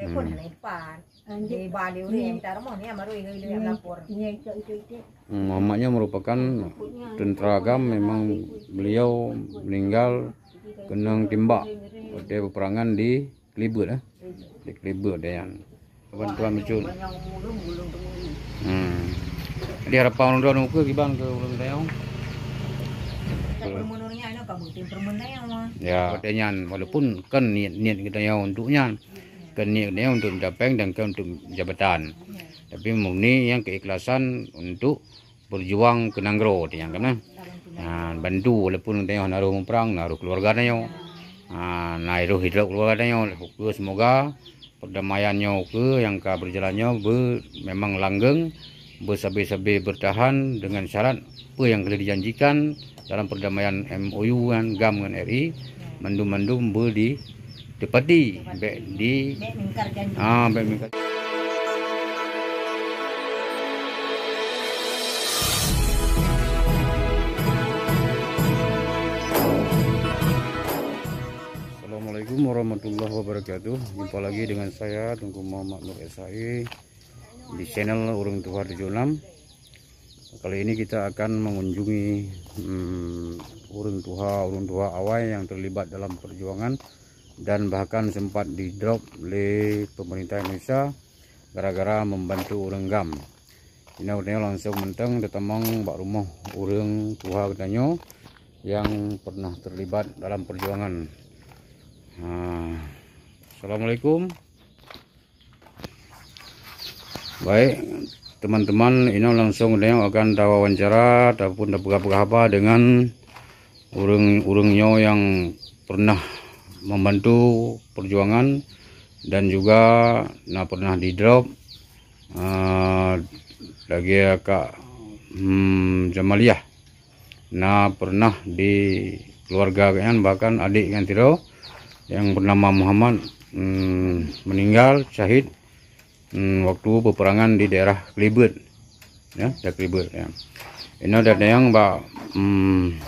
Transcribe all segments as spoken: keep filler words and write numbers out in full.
Pun hana ipat. Di bali ureueng yang minta rumoh ni, yang baru yang, yang lapor. Hmm, mamak nyoe merupakan tentara GAM, memang beliau meninggal keunong timbak watèe peperangan di Kelibeuet, eh. Di Kelibeuet, Dayan. Bantuan muncul. Hmm. Jadi harapan ulôn droe keu kiban keu ulôn tanyoe. Ya, watèe nyan walaupun kan niat-niat geutanyoe untuk nyan. Kan niat geutanyoe untuk mencapai dan kan untuk jabatan. Tapi murni nyang keikhlasan untuk berjuang keu nanggroe teuh nyan kan, eh. Ha, bantu walaupun tanyoe na roh muprang, na roh keuluwarga tanyoe. Ha, na roh hidrop keuluwarga tanyoe. Keu semoga perdamaian nyoe keu nyang ka berjalan nyoe be-, memang langgeng, bersabe-sabe bertahan dengan syarat peue nyang ka lheueh dijanjikan dalam perdamaian M O U nyan GAM ngon R I, mandum-mandum be di Teupati, bèk di, bèk mingkar janji. Ah, bèk mingkar. Assalamualaikum warahmatullahi wabarakatuh. Jumpa lagi dengan saya, Teungku Muhammad Nur S H I, di channel Ureueng Tuha tujuh enam. Kali ini kita akan mengunjungi, hmm, ureueng tuha, ureueng tuha awai yang terlibat dalam perjuangan dan bahkan sempat didrop lé pemerintah Indonesia gara-gara membantu ureueng GAM. Inoe geutanyoe langsung mantong tatamong bak rumoh ureueng tuha geutanyoe yang pernah terlibat dalam perjuangan. Ha. Assalamualaikum. Baik, teman-teman, inoe langsung geutanyoe akan tawawancara ataupun tapeugah-peugah haba dengan ureueng-ureueng nyoe nyang pernah membantu perjuangan dan juga na pernah didrop, eh, lagèe Kak, hmm, Jamaliah. Na pernah di keluarga geuhnyan, bahkan adék geuhnyan sidroe nyang bernama Muhammad, mm, meninggal syahid, mm, waktu peperangan di daerah Kelibeuet. Ya, daerah Kelibeuet, ya. Inoe dan nyang bak, mm,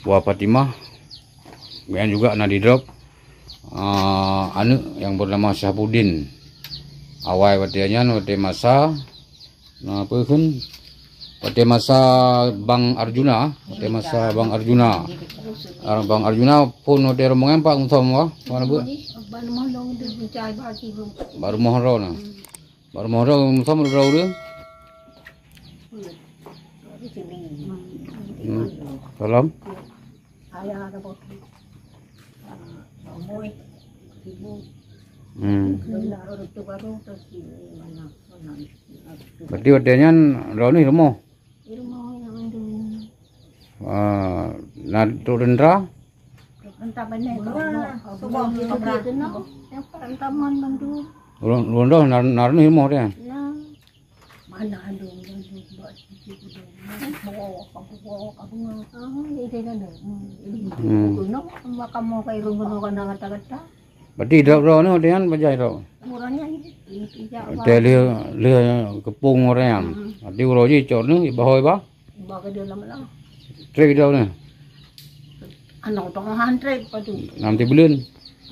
Wa Fatimah, geuhnyan juga na didrop, ah, aneuk nyang bernama Syahbudin. Awai watèe nyan, watèe masa, na peue kheun? Watèe masa Bang Arjuna, watèe masa Bang Arjuna. Ar-, Bang Arjuna phôn watèe rombongan pat Musom, wah, mana buet? Bak rumoh droe na. Bak rumoh droe Musom droe ureueng. Hmm. Salam. Ayah ada bagi. Ah, Bang Boy, Ibu. Hmm. Bila orang tu baru tu si mana, mana. Berarti watèe nyan droeneuh rumoh? Di rumoh yang ada. Ah, na trok tentara? Entah mana. Wah, sudah kita berangkat. Yang pertama bantu. Ureueng, ureueng droe na, na droeneuh rumoh teuh? Na. Mana ada orang tu buat situ tu. Bawa kamu, bawa kamu. Ah, dia dia ada. Hmm. Hmm. Kena, kamu kayak rumah kena kata-kata. Berarti drop droeneuh nyan bajai drop. Urangnya ini, ini tidak. Teh lheueh, lheueh keupung urang nyan. Hmm. Berarti uroe jih cok nyoe bahôi bah. Bah ke dalam lah. Trek droeneuh. Anak tengah trek padu. Nanti buleuen.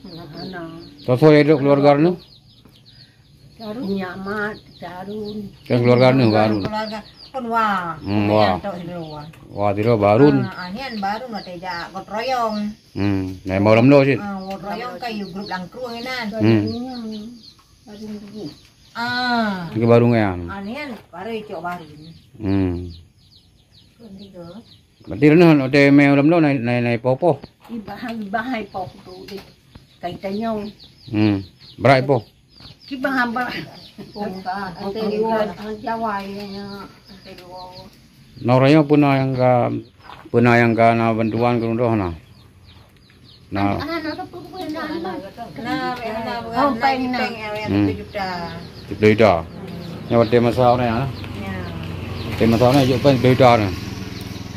Anak-anak. Soe-soe nyang drop keluarga nyoe? Nyak mat, Darun. Kan keluarga nyoe baru. Keluarga pun wah. Hmm, wah. Yang tok di luar. Wah, di luar Barun. Ah, ah, nyan Barun watèe jak gotong royong. Hmm, nah, mau lam lo cit. Ah, gotong royong kan you grup langkruh nyan. Hmm. Ah. Ke Barun kan? Ah, nyan baru cok Barun. Hmm. Pun tiga. Berarti droeneuh watèe mé lam lo nai, nai, nai poh-poh. Ibahai, ibahai poh tu deh. Kaitan nyoe. Hmm. Berat poh. Kiban haba. Bukan, anterior, Jawa ya, anterior. Nah, urang nyoe peue na nyang ka, peue na nyang ka na bantuan keu droeneuh na? Na. Nah, oh, peng na. Hmm. Siploh juta. Nyoe watèe masa urang nyan. Ya. Watèe masa urang nyan jok peng siploh juta na.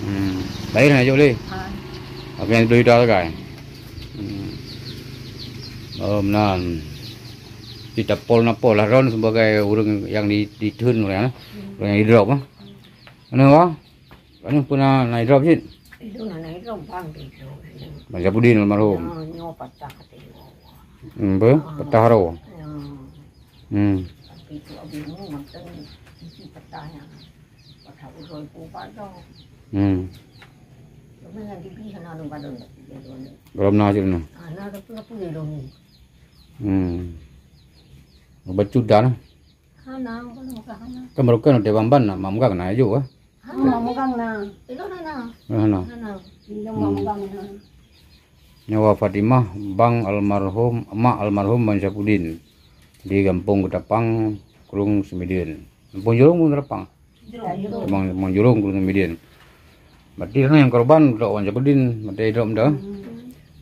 Hmm. Laén na jok lé. Ah. Tapi nyang siploh juta sagai. Hmm. Oh, meunan. Di tapol na pol lah droeneuh sebagai ureueng nyang di, ditheun ureueng, eh. Ureueng nyang didrop, eh. Mana, wah? Mana peue na, na didrop cit? Itu na, na didrop, Bang, didrop. Bang Syabudin almarhum. Ya, nyoe patah hati. Hmm, apa? Ah. Patah roh. Ya. Hmm. Tapi tu abis mu mantong isi peta nyan. Peta uroe ku padong. Hmm. Cuma nyang dibri hana dong padong. Belum na cit na. Hana tapi apa dia dong. Hmm. Bacut dah lah. Hana, bukan, bukan hana. Kan baru kan udah bamban nak mamgang na aja ah. Hana. Mamgang na. Itu hana. Hana. Hana. Itu mamgang na. Nyawa Fatimah, bang almarhum, mak almarhum Bang Syafudin di Gampông Ketapang, Krueng Seumidin. Gampông Jurong pun Ketapang. Jurong. Gampông, Gampông Jurong, Krueng Seumidin. Berarti sana yang korban udah Bang Syafudin, berarti hidup dah.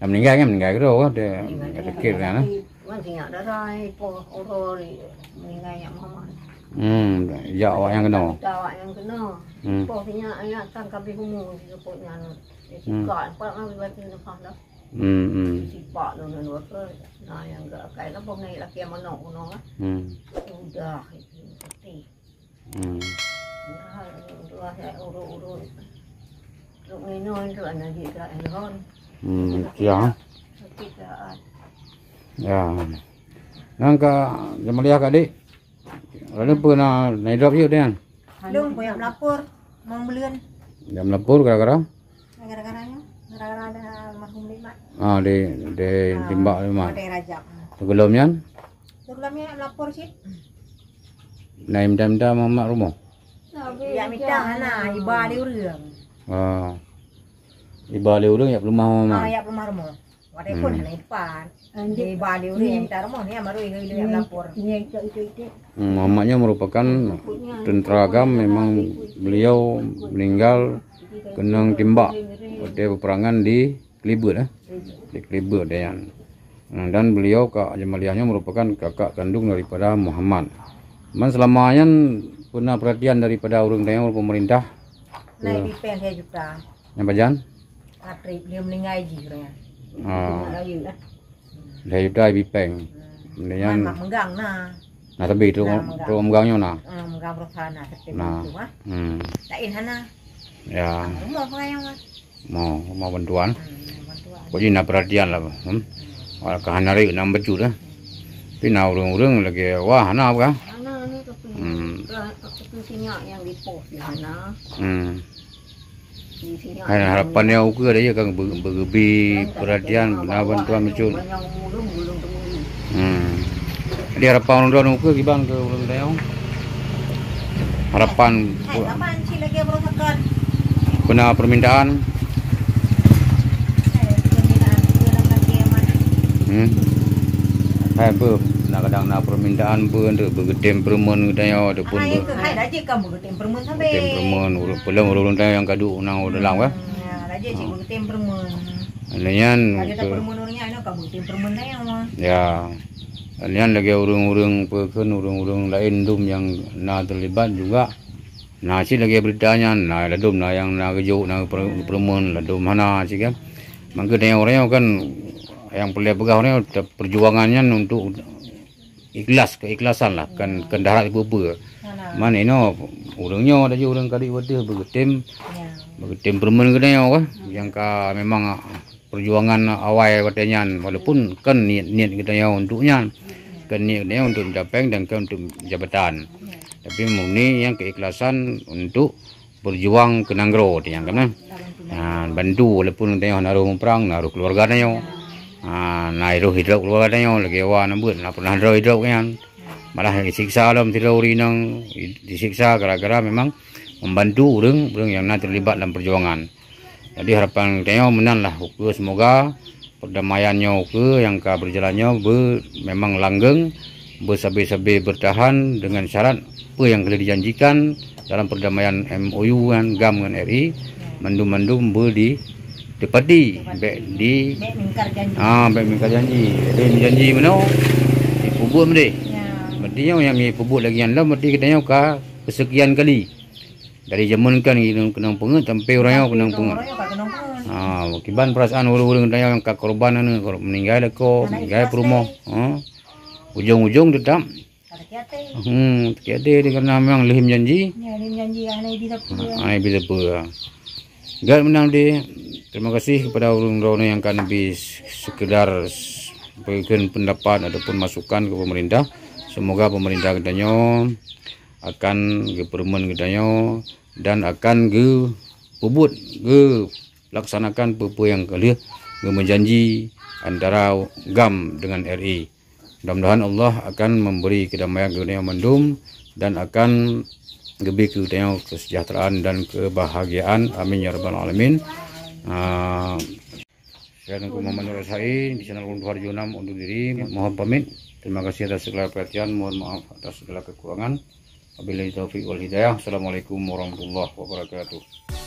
Dah meninggal kan, meninggal ke dah, dia sakit kan. Wan sinyak darai, poh uroe meninggal nyak Muhammad. Hmm, ya awak yang kena. Ya awak yang kena. Hmm. Poh sinyak ayak tan kabeh umur, sepok nyan. Hmm. Tiga, empat orang berarti lepas dah. Hmm, hmm. Sipak tu nyan dua ke. Nah, yang ke akai lah, poh naik laki yang manok, manok lah. Hmm. Udah, itu, putih. Hmm. Udah, udah, saya urut-urut. Trok nginoi tu anak jih kat Elhon. Hmm, ya. Sakit dah. Ya. Nang ka Jamaliah ka dik. Lalu pun na, na hidup yuk dia. Lôn boyak melapor, mau belian. Dia melapor gara-gara? Gara-gara nyoe, gara-gara ada almarhum Mak. Ah, di, di timbak Mak. Pada Rajab. Sebelum nyan? Sebelum nyan melapor cit. Nah, minta-minta Mak rumoh. Ya minta hana, iba di ureueng. Ah. Iba lé ureueng yak peulumah Mak. Ah, yak peulumah rumoh. Watèe phôn hana ipan. Di ba lé ureueng minta rumoh ni baru iga ilu yak melapor. Hmm, Mak nyoe merupakan tentara GAM, memang beliau meninggal keunong timbak watèe peperangan di Kelibeuet, eh. Di Kelibeuet dia nyan. Nah, dan beliau Kak Jamaliah nyoe merupakan kakak kandung daripada Muhammad. Man selama nyan peuna perhatian daripada ureueng tanyoe pemerintah? Nah, di peng saya juta. Nyang pajan? Patrick, dia meninggal ji katanya. Ah. Lhèe juta bipeng. Hmm. Mendingan mak megang na. Nah, tapi tu, tu megang nyoe na. Ah, megang berusaha na, tapi tu ah. Hmm. Lain hana. Ya. Rumah pengayang ah. Mau, mau bantuan. Hmm, bantuan. Kok ji na perhatian lah. Hmm. Wala ka hana rayek na bacut dah. Tapi na ureueng-ureueng lagèe wah hana apa? Hana ni tapi. Hmm. Tapi sinyak yang dipoh di hana. Hmm. Hai, harapan nyang ukeue ada ya kan be-, beugeubri perhatian beuna bantuan bacut. Hmm. Jadi harapan ulôn ukeue kiban keu ulôn tayong. Harapan beuna permintaan. Hmm. Hai beuh, na kadang na permintaan beuh untuk beugeutém peureumeun geutanyoe ataupun beuh. Tem peureumeun, ureueng peulom ureueng tanyoe nyang ka duek u dalam, kan? Hmm, ya, raja cik beutem peureumeun. Lagèe nyan, raja tak peureumeun ureueng nyan, ka beutem peureumeun tanyoe. Ya. Lagèe nyan lagèe ureueng-ureueng peue kheun, ureueng-ureueng laén dum nyang na teulibat juga. Na cit lagèe beurita nyan, na ladum na nyang na geujok, na per-, peureumeun, ladum hana cit kan. Maka tanyoe ureueng kan nyang peureulèe peugah ureueng perjuangan nyan untuk ikhlas, keikhlasan lah, kan, kan darat peue-peue. Man inoe ureueng nyoe laju ureueng kadek watèe beugeutém, beugeutém peureumeun geutanyoe kah, nyang ka memang perjuangan awai watèe nyan, walaupun kan niet-niet geutanyoe untuk nyan, kan niet geutanyoe untuk mencapai dan kan untuk jabatan. Tapi murni nyang keikhlasan untuk berjuang keu nanggroe teuh nyan kan, eh. Ha, bantu walaupun tanyoe na roh muprang, na roh keluarga tanyoe. Ha, na roh hidrop keluarga tanyoe, lagèe wa na beuet, na pernah droe hidrop nyan. Malah disiksa lom sidroe ureueng inong, disiksa gara-gara memang membantu ureueng, ureueng nyang na terlibat dalam perjuangan. Jadi harapan tanyoe meunan lah, ukeue semoga perdamaian nyoe ukeue nyang ka berjalan nyoe be-, memang langgeng, besabe-sabe bertahan dengan syarat peue nyang ka lheueh dijanjikan dalam perdamaian M O U nyan GAM ngon R I, mandum-mandum be ditepati, bèk di, ah, bèk mingkar janji. Jadi janji meunoe, dipeubuet meudeh. Berarti nyoe nyang dipeubuet lagèe nyan lom, berarti geutanyoe ka keuseukian kali. Dari jameun kan keunong peungeuet sampai uroe nyoe keunong peungeuet. Ha, kiban perasaan ureueng-ureueng tanyoe nyang ka korban nyan, meninggai lakoe, meninggai peurumoh. Ha. Ujong-ujong tetap. Hmm, sakét até dia karena memang lheueh janji. Ya, lheueh janji, hana bisa peue. Hana bisa peue. Gèt meunan deh, terima kasih kepada ureueng droeneuh nyang ka neubri sekedar berikan pendapat ataupun masukan ke pemerintah. Semoga pemerintah geutanyoe akan geupeurumeuen geutanyoe dan akan geupeubuet, geulaksanakan peue-peue nyang ka lheueh geumeujanji antara GAM dengan R I. Mudah-mudahan Allah akan memberi kedamaian keu geutanyoe mandum dan akan geubri keu geutanyoe kesejahteraan dan kebahagiaan. Amin ya rabbal alamin. Ah, saya Tengku Muhammad Nur Sa'i di channel Ulun Tuharjo enam undur diri. Mohon pamit. Terima kasih atas segala perhatian. Mohon maaf atas segala kekurangan. Wabillahi taufiq wal hidayah. Assalamualaikum warahmatullahi wabarakatuh.